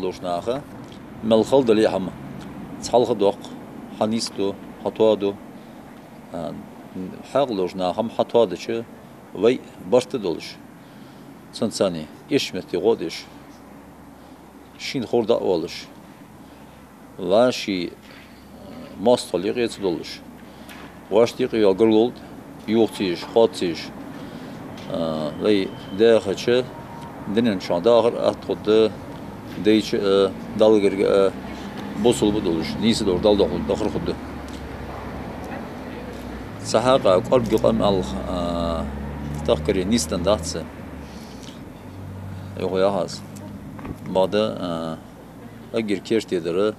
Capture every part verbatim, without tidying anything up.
долча наха мел хала дале а хӀама, цхьалха доккху, хьанийсду, хьатоаду, а, хьаькъал долча наха хӀама хьатоадича, вай барт а долуш, цунцани эшнача метте гӀо а деш, шийна ховр дӀа а оалаш, вӀаший моастагӀал юкъе ца долуш, вӀашта юкъе йола гаргалол юха ца еш, хоатта ца еш, а, вай дахача динан чохь дахар атта хургда, дайча а, Далла гарга а, бусалба а долуш, нийса долуш Далла дохур, дохур хургда. Цхьа хьакъехьа кӀоргга къам аьлла, а, тахкаре нийса дан дац. Юха яхьас. Бада, а, эггара керте дар,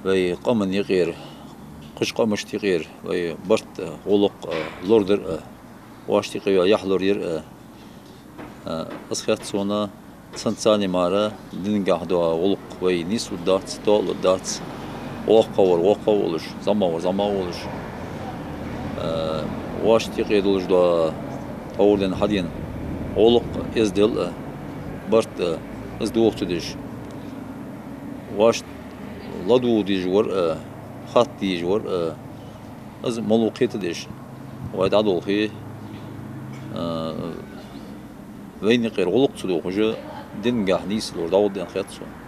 вай къаман юкъера, кхыча къамашта юкъера вай барт а, гӀулакх а лорадар а, вӀашта юкъе йола яхь лораяр а, а, аз хетта суна, цунцани мара дингахь дола гӀулакх вай нийслур дац, тоалур дац, воккхагӀвар воккхагӀа волуш, зӀамагӀвар зӀамагӀа волуш, а, вӀашта юкъе долуш дола тховрдина хьадена гӀулакх, эздел а, барт а, из доху ца деш, вӀашта ладувгӀа дезаш вар а, хатта дезаш вар а, из малув кхетадеш, вай дӀадолхе, а, вайна юкъера гӀулакх ца дохуш, дингахь нийса лур дӀагӀоргда аьнна хетта суна.